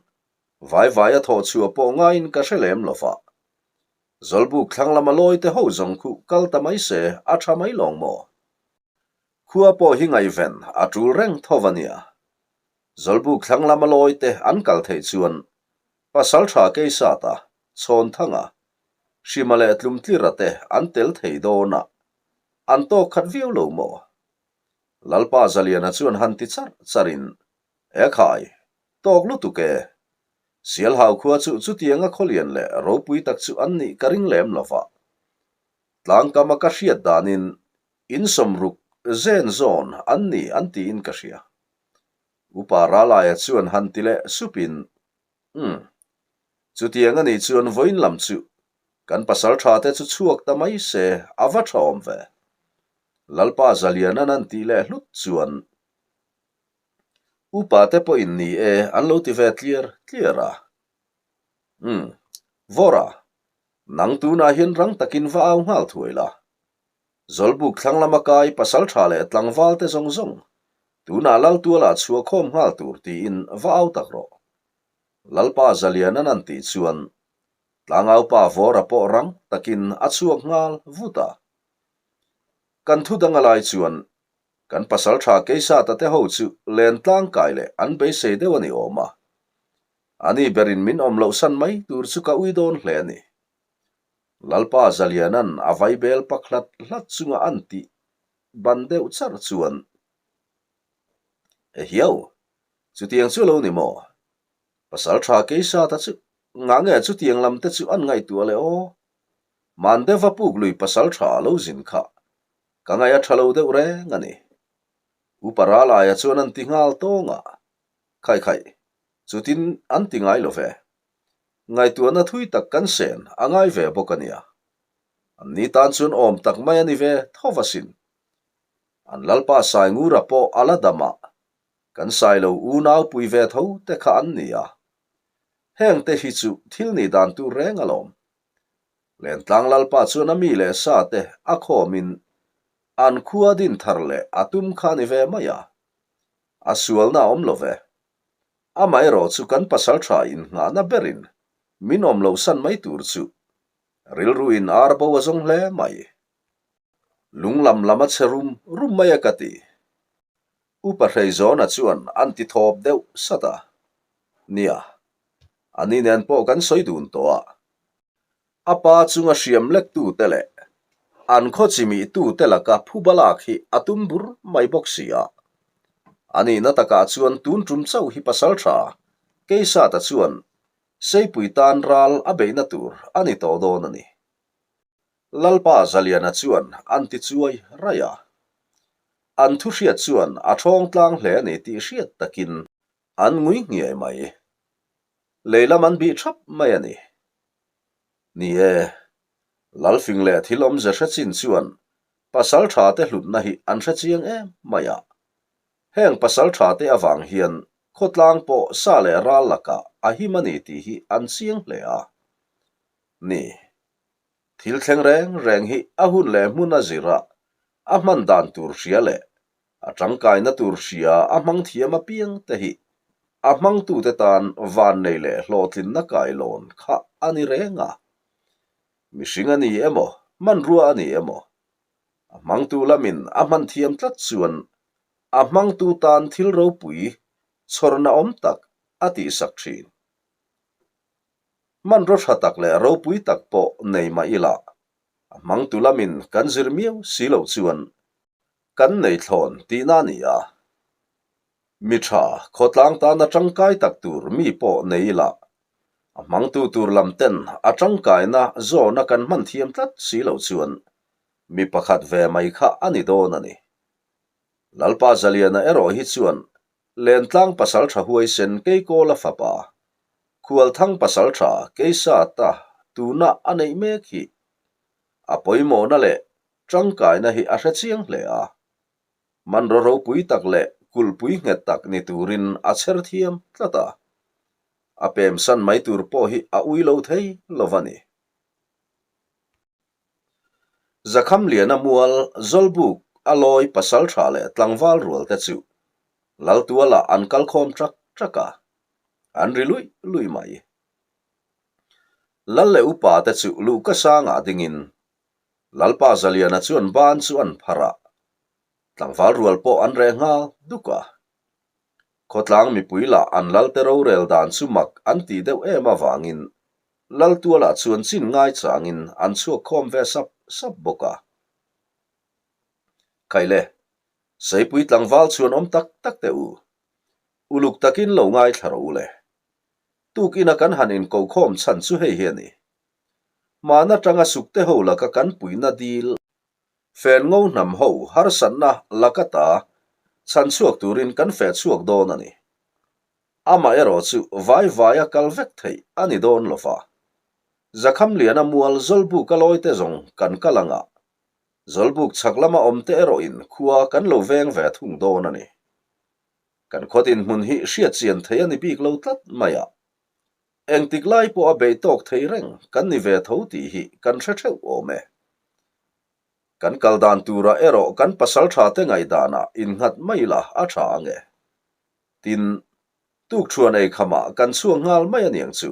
vai vai a thawh chhuah pawh ngaiin ka hre lem lo va. Zawlbuk thlang lama lawi te ho zawng khuh kal ta mai se a tha mai lawng maw? Khua pawh hi ngaihven a tul reng tho va nia. Zawlbuk thlang lama lawi te an kal theih chuan pasal tha Keisata, Chhawnthanga, Hrima leh Tlumtlira te an tel thei dawn a, an tawk khat viau lo maw? Lalpa Zaliana chuan han ti char charin, E khai, tawk lutuk e. Sialhau khua chu chutianga khawlian leh ropui tak chu an nih ka ring lem lo va. Tlangkama ka hriat danin insawmruk zen zawn an ni an tiin ka hria. Upa Ralaia chuan han ti leh supin, Umm, chutiang a nih chuan vawiin lam chu kan pasal tha te chu chhuak ta mai se a va tha awm ve. Lalpa Zaliana'n an tih leh hlut chuan Upa te pawhin ni e an lo ti ve tliar tliar a. Umm, Vawra, nang tunah hian rang takin va au nghal thuai la. Zawlbuk thlang lama kai pasaltha leh tlangval te zawng zawng tunah Laltualah chhuah khawm nghal tur tiin va au tak rawh. Lalpa Zalianan an tih chuan Tlangaupa Vawra pawh rang takin a chhuak nghal vut a. Kan thu dang a lai chuan kan pasaltha Keisata te ho chu len tlangkai leh an beisei deuh a ni awm a. Ani berin min awm loh san mai tur chu ka ui dawn hle a ni. Lalpa Zalianan a vaibel pak hlat hlat chunga an tih ban deuh char chuan, Ehiau, chutiang chu lo ni maw? Pasal tha Keisata chu ngah nge chutiang lam te chu an ngaihtuah leh aw? Mandeva puk lui pasal tha lo zin kha ka ngaih a tha lo deuh reng a ni. Upa Ralaia chuan an ti nghal tawng a, Khai khai, chutin an ti ngai lo ve. Ngaihtuahna thui tak kan sen a ngai ve bawk a nia. An ni tan chuan awm tak mai a ni ve tho va sin. An Lalpa Saingura pawh a la dam a, kan Sailo unau pui ve tho te kha an ni a. Heng te hi chu thil nih dan tur reng alawm. Lentlang Lalpa chuan a mi leh sa te a khawmin an khua din thar leh a tum kha a ni ve mai a. A sualna a awm lo ve. Amaherawh chu kan pasal tha innghahna berin min awm loh san mai tur chu rilru in ar bo a zawng hle mai. Lung lam lam a che rum rum mai a ka ti. Upa Hreizawna chuan an ti thawp deuh sat a. Nia, ani nen pawh kan sawi dun tawh a. A pa chunga hriam lektute leh an khaw chimihtute laka phuba lak hi a tum bur mai bawk si a. A nihna takah chuan tun tum chauh hi pasal tha Keisata chuan Seipui tan ral a beihna tur a ni tawh dawn a ni. Lalpa Zaliana chuan an ti chuai raih a. An thu hriat chuan a thawng tlang hle a ni tih hriat takin an ngui nghiai mai. Lei lam an bih thap mai a ni. Ni e, Lalfing leh thil awmze hre chin chuan pasal tha te hlutna hi an hre chiang em mai a. Heng pasal tha te avang hian khawtlang pawh sa leh ral lakah a him a ni tih hi an chiang hle a. Ni, thil thleng reng reng hi a hun leh hmun a zir a, a hman dan tur hria leh A tangkaina tur hria a hmang thiam apiang te hi a hmangtute tan vannei leh hlawhtlinna kailawn kha a ni reng a. Mihring a ni emaw, hmanrua a ni emaw, a hmangtu lamin a hman thiam tlat chuan a hmangtu tan thil ropui chhawrna awm tak a tihsak thin. Hmanraw tha tak leh ropui tak pawh nei mah ila, a hmangtu lamin kan zir miau si loh chuan Kan nei thlawn tihna a ni a. Mi tha, khawtlang tana tangkai tak tur mi pawh nei ila, a hmangtu tur lam ten a tangkaina zawna kan hman thiam tlat si lo chuan mi pakhat ve mai kha a ni dawn a ni. Lalpa Zaliana erawh hi chuan Lentlang pasaltha huaisen Keikawla fapa, Khualthang pasaltha Keisata tuna a neih mek hi a pawimawhna leh Tangkaina hi a hre chiang hle a, hmanraw ropui tak leh kulhpui nghet tak ni turin a chher thiam tlat a, a pemsan mai tur pawh hi a ui lo thei lo va ni. Zakhamliana mual Zawlbuk a lawi pasaltha leh tlangval rual te chu Laltualah an kal khawm ṭak ṭak a, an ri luih luih mai. Lal leh upa te chu luhka sangah dingin Lalpa Zaliana chuan ban chu an pharh a, tlangval rual pawh an reh nghal duk a. Khawtlang mipui lah an lalte rorel dan chu mak an tih deuh em avangin Laltualah chuan chin ngai changin an chhuak khawm ve sap sap bawk a. Khaile, Seipui tlangval chuan awm tak tak teh u. Uluk takin lo ngaithla rawh u le. Tukina kan han inkokhawm chhan chu hei hi a ni. Hman atanga sukte ho laka kan puihna dil fen ngo hnam ho harsatna laka ta chhan chhuak turin kan feh chhuak dawn a ni. Amaherawh chu vai vaia kal vek theih a ni dawn lo va. Zakhamliana mual Zawlbuk a lawite zawng kan kal anga Zawlbuk chhak lama awmte erawhin khua kan lo veng ve thung dawn a ni. Kan khaw dinhmun hi hriatchian theih a ni bik lo tlat mai a. Engtik lai pawh a beih tawk thei reng kan ni ve tho tih hi kan hre theuh awm e. Kan kal dan turah erawh kan pasalṭhate ngaihdanah innghat mai la a ṭha ang e. Tin, tukṭhuan ei khamah kan chhuak nghal mai aniang chu.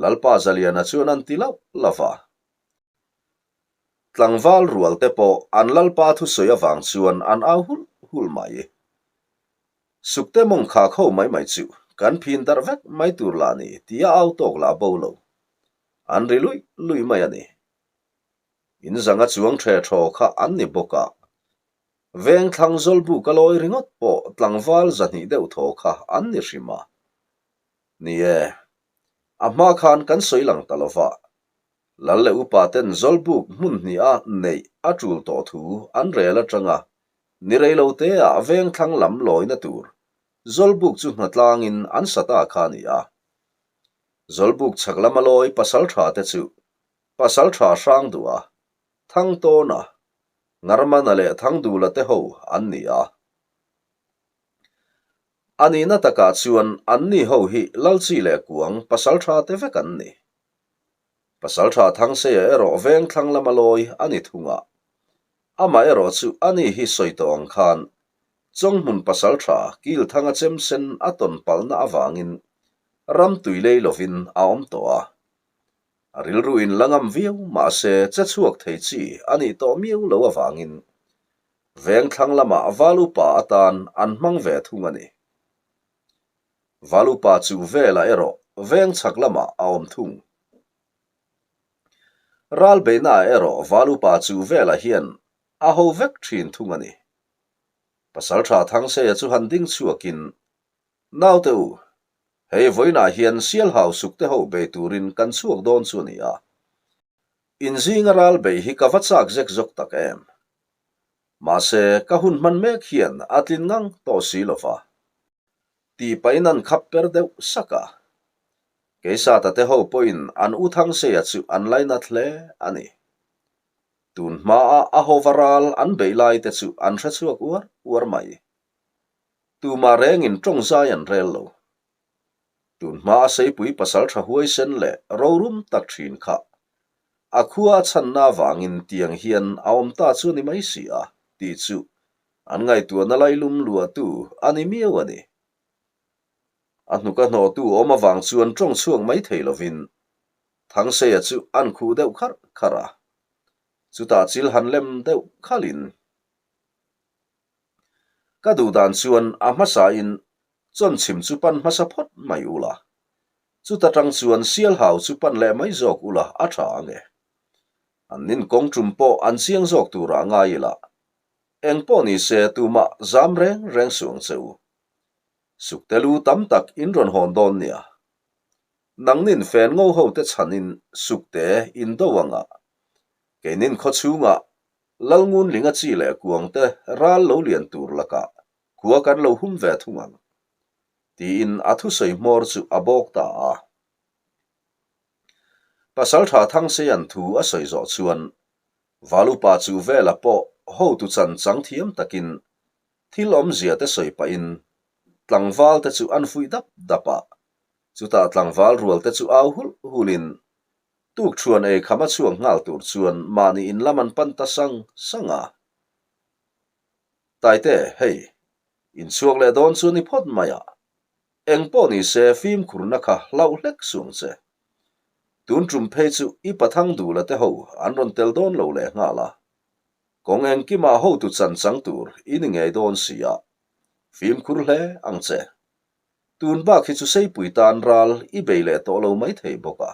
Lalpa Zaliana chuan an ti lauh lauh a. Tlangval rual te pawh an Lalpa thusawi avang chuan an au hulh hulh mai. Sukte mawng khak ho mai mai chu kan phin darh vek mai tur lah ni tia au tawk lah bo lo. An ri luih luih mai a ni. In zanga chuang ṭhe ṭhaw kha an ni bawk a. Veng thlang zawlbuk a lawi ringawt pawh tlangval 200 deuh thaw kha an ni hrim a. Ni e, a hma khan kan sawi lang ta lo va. Lal leh upa ten zawlbuk hmun hniha neih a ṭul tawh thu an rel aṭanga ni rei lo te ah veng thlang lam lawina tur zawlbuk chu hnatlangin an sa ta kha a ni a. Zawlbuk chhak lama lawi pasalṭha te chu Pasalṭha Hrangduha, Thangtawna, Ngarmana leh Thangdula te ho an ni a. A nihna takah chuan anni ho hi Lalchi leh Kuang pasalṭha te vek an ni. Pasalṭha Thangseia erawh veng thlang lama lawi a ni thung a. Amah erawh chu ani hi sawi tawh ang khan Chawnghmun pasalṭha Kilthanga chemsen a tawn palhna avangin ram tui lei lovin a awm tawh a. A rilru in la ngam viau mahse che chhuak thei chi a nih tawh miau lo avangin veng thlang lamah Val upa atan an hmang ve thung a ni. Val upa chu velah erawh veng chhak lamah a awm thung. Ral beihnaah erawh Val upa chu velah hian a ho vek thin thung a ni. Pasaltha Thangseia chu han ding chhuakin Naute u, hei vawiinah hian Sialhau sukte ho bei turin kan chhuak dawn chu a ni a. Inzinga ral bei hi ka va chak zek zawk tak em. Mahse, ka hun hman mek hian a tlin ngang tawh si lo va. Tih pahin an khap per deuh sak a. Keisata te ho pawhin an u Thangseia chu an lainat hle a ni. Tun hmaa a hova ral an beih lai te chu an hrechhuak uar uar mai. Tumah rengin tawng zai an rel lo. Tun hma a Seipui pasal tha huaisen leh rorum tak thin kha a khua a chhanna avangin tiang hian a awm ta chu a ni mai si a tih chu an ngaihtuahna lailum luahtu a ni miau a ni. A hnuka hnawhtu awm avang chuan tawng chhuak mai thei lovin Thangseia chu an khuh deuh kharh kharh a, chutah chil han lem deuh khalhin. Ka duh dan chuan a hmasain chawnchhim chu pan hmasa phawt mai ula, chuta tang chuan Sialhau chu pan leh mai zawk ula a tha ang e. An nin kawng tum pawh an chiang zawk turah ngai ila, eng pawh ni se tumah zam reng reng suh ang che u. Sukte lu tam tak in rawn hawn dawn nia. Nangnin fen ngo ho te chhanin sukte in do anga, keinin khawchhungah Lalngunlinga chi leh kuangte ral lo lian tur lakah khua kan lo hum ve thung ang, tiin a thusawi hmawr chu a bawk ta a. Pasaltha Thangsean thu a sawi zawh chuan Valupa chu vela pawh hotu chan chang thiam takin thil awmzia te sawi pahin tlangval te chu an fuih dap dap a, chutah tlangval rual te chu au hulh hulhin Tukṭhuan ei kham a chhuak nghal tur chuan mahni in lam an pan ta sang sang a. Taite, hei, in chhuak leh dawn chu ni phawt mai a. Eng pawh ni se fimkhurna kha hlauh hlek suang che. Tun tum phei chu i pathang duhla te ho an rawn tel dawn lo leh nghal a. Kawng engkimah hotu chan chang tur i ni ngei dawn si a. Fimkhur hle ang che. Tun bak hi chu Seipui tan ral i bei leh tawh lo mai thei bawk a.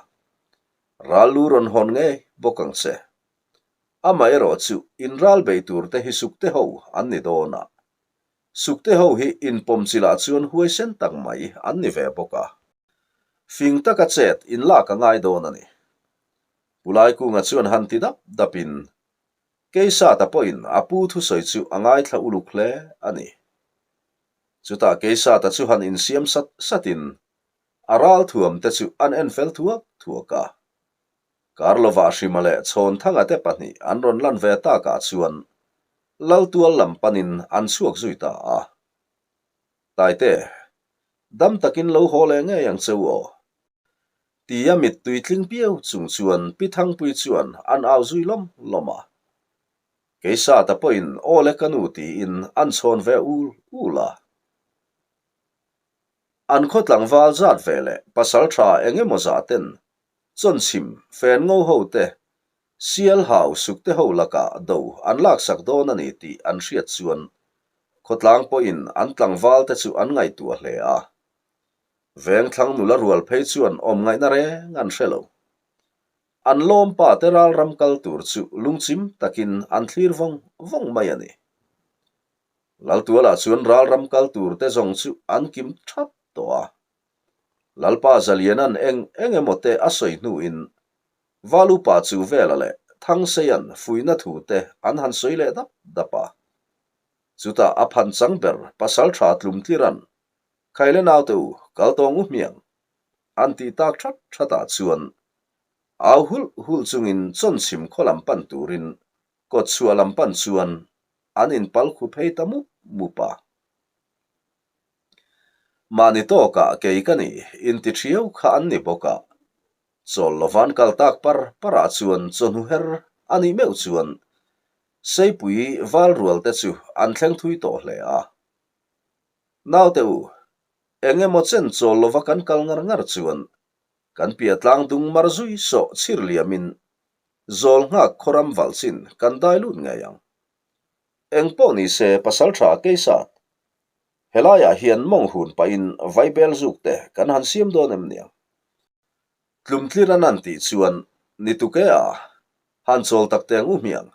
Ral lu rawn hawn ngei bawk ang che. Amaherawh chu in ral bei tur te hi Sukte ho an ni dawn a. Sukte ho hi inpawm chilah chuan huaisen tak mai an ni ve bawk a. Fing taka chet in lak a ngai dawn a ni. Pu Laikunga chuan han ti dap dapin Keisata pawhin a pu thusawi chu a ngaithla uluk hle a ni. Chutah Keisata chu han insiam sat satin a ralthuam te chu an en fel thuak thuak a. Karlova Hrima leh Chhawnthanga te pahnih an rawn lan ve takah chuan Laltual lam panin an chhuak zui ta a. Taite, dam takin lo haw leh ngei ang che u aw. Tia mittui tling piau chung chuan Pi Thangpui chuan an au zui lawm lawm a. Keisata pawhin aw le ka nu tiin an chhawn ve ul ul a. An khaw tlangval zat ve leh pasal tha eng emaw zah ten chawnchhim fen ngo ho te sial hau suk te ho lakah do an laksak dawn a ni tih an hriat chuan khawtlang pawhin an tlangval te chu an ngaihtuah hle a. Vengthlang nula rual phei chuan awm ngaihna reng an hre lo. An lawmpa te ralram kal tur chu lungchim takin an thlir vawng vawng mai a ni. Laltualah chuan ralram kal tur te zawng chu an kim thap tawh a. Lalpa Zaliana'n eng eng emaw te a sawi hnuin Valupa chu Vela leh Thangseia'n fuihna thu te an han sawi leh dap dap a. Chutah a phan chang ber Pasaltha Tlumtlira'n Khaile naute u, kal tawng u hmiang an tih tak that thatah chuan au hulh hulh chungin chawnchhim khaw lam pan turin kawtchhuah lam pan chuan an inpal khu phei ta mup mup a. Mahni tawkah kei ka ni inti thiau kha an ni bawk a, chawl lovan kal tak par parah chuan chawhnu her a nih meuh chuan Seipui val rual te chu an thleng thui tawh hle a. Naute u, eng emaw chen chawl lova kan kal ngar ngar chuan kan piah tlang dung mar zui sawh chhir liamin zawl nghak khawram valh chin kan dai lut ngei ang. Eng pawh ni se pasal tha keisat, helaiah hian mawng hun pahin vaibel zuk te kan han siam dawn em niang? Tlumtlir an an tih chuan ni tuk e a, han chawl tak teng u hmiang.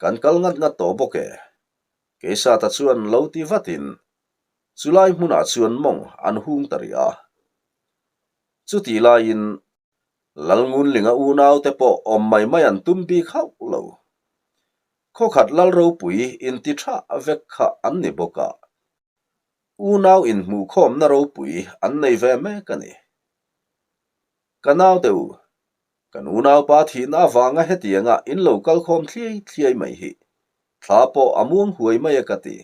Kan kal ngat ngat tawh bawk e. Keisata chuan lo ti vatin chulai hmunah chuan mawng an hung ta rih a. Chutih laiin Lalngunlinga unaute pawh awm mai mai an tum bik hauh lo. Khawkhat Lal ropui inti tha vek kha an ni bawk a, unau inhmuhkhawmna ropui an nei ve mek a ni. Ka naute u, kan unaupa thihna avanga hetianga in lo kalkhawm thliai thliai mai hi thla pawh a muang huai mai a ka ti.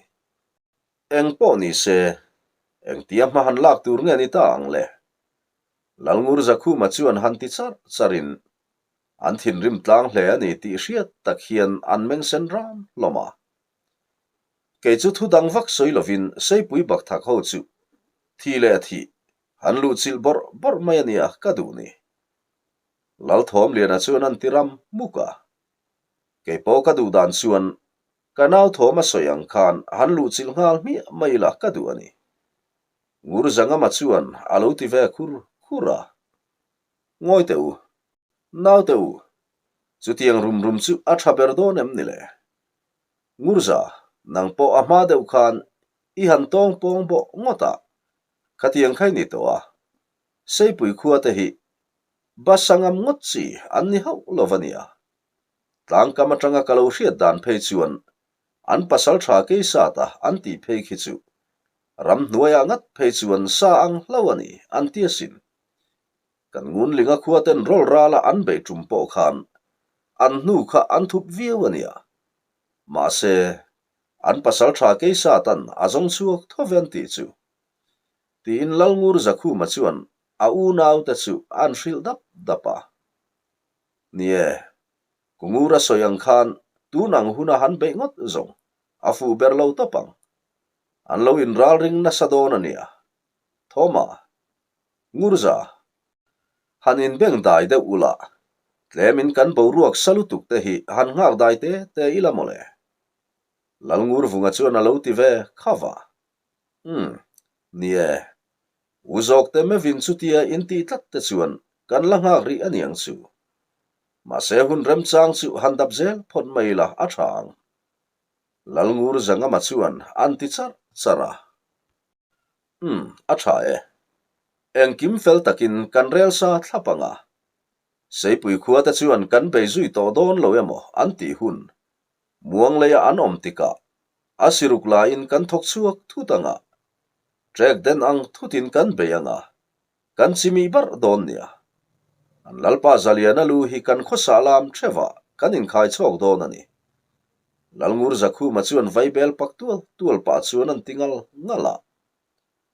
Eng pawh ni se, engtia hma han lak tur nge ni ta ang le? Lalngur Zakhuma chuan han ti charh charhin an thinrim tlang hle a ni tih hriat tak hian an meng sen ram hlawm a. Kei chu thu dang vak sawi lovin Seipui Bakthak ho chu thi leh thih han luh chilh bawrh bawrh mai a nia ka duh ni. Lalthawmliana chuan an ti ram hmuk a. Kei pawh ka duh dan chuan ka nau thawm a sawi ang khan han luh chilh nghal hmiah mai ila ka duh a ni. Ngur Zangama chuan a lo ti ve khur khur a. Ngawi teh u, naute u, chutiang rum rum chu a tha ber dawn em ni le? Ngurza, nang pawh a hma deuh khan i han tawng pawng bawh ngawt a, khatiang kha i ni tawh a. Seipui khua te hi basa ngam ngawt chi an ni hauh lo va nia. Tlangkam atanga ka lo hriat dan phei chuan an pasal tha keisata an tih phei khi chu ramhnuaiah ngat phei chuan sa ang hlo a ni an ti asin. Kan Ngunlinga khua ten rawl rala an beih tum pawh khan an hnu kha an thup viau a nia. Mahse, an pasal tha keisatan a zawng chhuak tho ve an tih chu. Tiin Lalngur Zakhuma chuan a unaute chu an hrilh dap dap a. Ni e, Kungura sawi ang khan tun ang huna han beih ngawt zawng a fuh ber lo tawp ang. An lo inralring nasa dawn a nia. Thawma, Ngurza, han inbeng dai deuh ula, tlemin kan boruak sa lutuk te hi han nghak dai te te ila mawle. Lalngurvunga chuan a lo ti ve khava. Umm, ni e. U zawk te mevin chutia intih tlat te chuan kan la nghak rih a niang chu. Mahse hun remchang chu han dap zel phawt mai ila a tha ang. Lalngur Zangama chuan an ti charh charh a. Umm, a tha e. Engkim fel takin kan rel sa thlap ang a. Seipui khua te chuan kan bei zui tawh dawn lo emaw an tih hun Muang leiah an awm tikah a siruk laiin kan thawk chhuak thut ang a, trek den ang thutin kan bei ang a, kan chimih barh dawn nia. An Lalpa Zaliana lu hi kan khawsa lam thevah kan inkhai chhawk dawn a ni. Lalngur Zakhuma chuan vaibel pak tual tual pah chuan an ti ngal ngal a.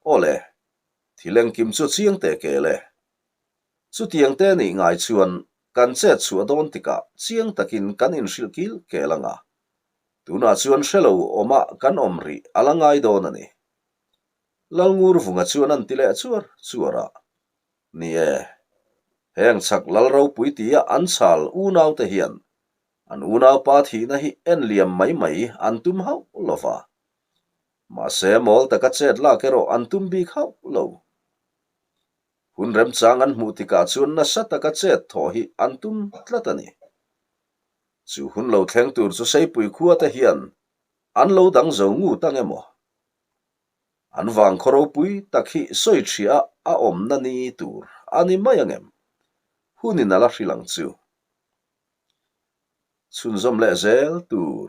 Awle, thil engkim chu chiang teh kel e. Chutiang te nih ngai chuan kan chet chhuah dawn tikah chiang takin kan inhrilh kil kel ang a. Tunah chuan hre lo awmah kan awm rih a la ngai dawn a ni. Lalngurvunga chuan an ti leh chuar chuar a. Ni e, heng chhak lal ropui tia an chhal unaute hian an unaupa thihna hi en liam mai mai an tum hauh lo va. Mahse mawl taka chet lak erawh an tum bik hauh lo. Hun remchang an hmuh tikah chuan nasa taka chet thawh hi an tum tlat a ni. Chu hun lo thleng tur chu Seipui khua te hian an lo dang zo ngut ang emaw? An vang khaw ropui tak hi sawi ṭhia a awmna ni tur a ni mai ang em? Hunin a la hrilh ang chu. Chhunzawm leh zel tur.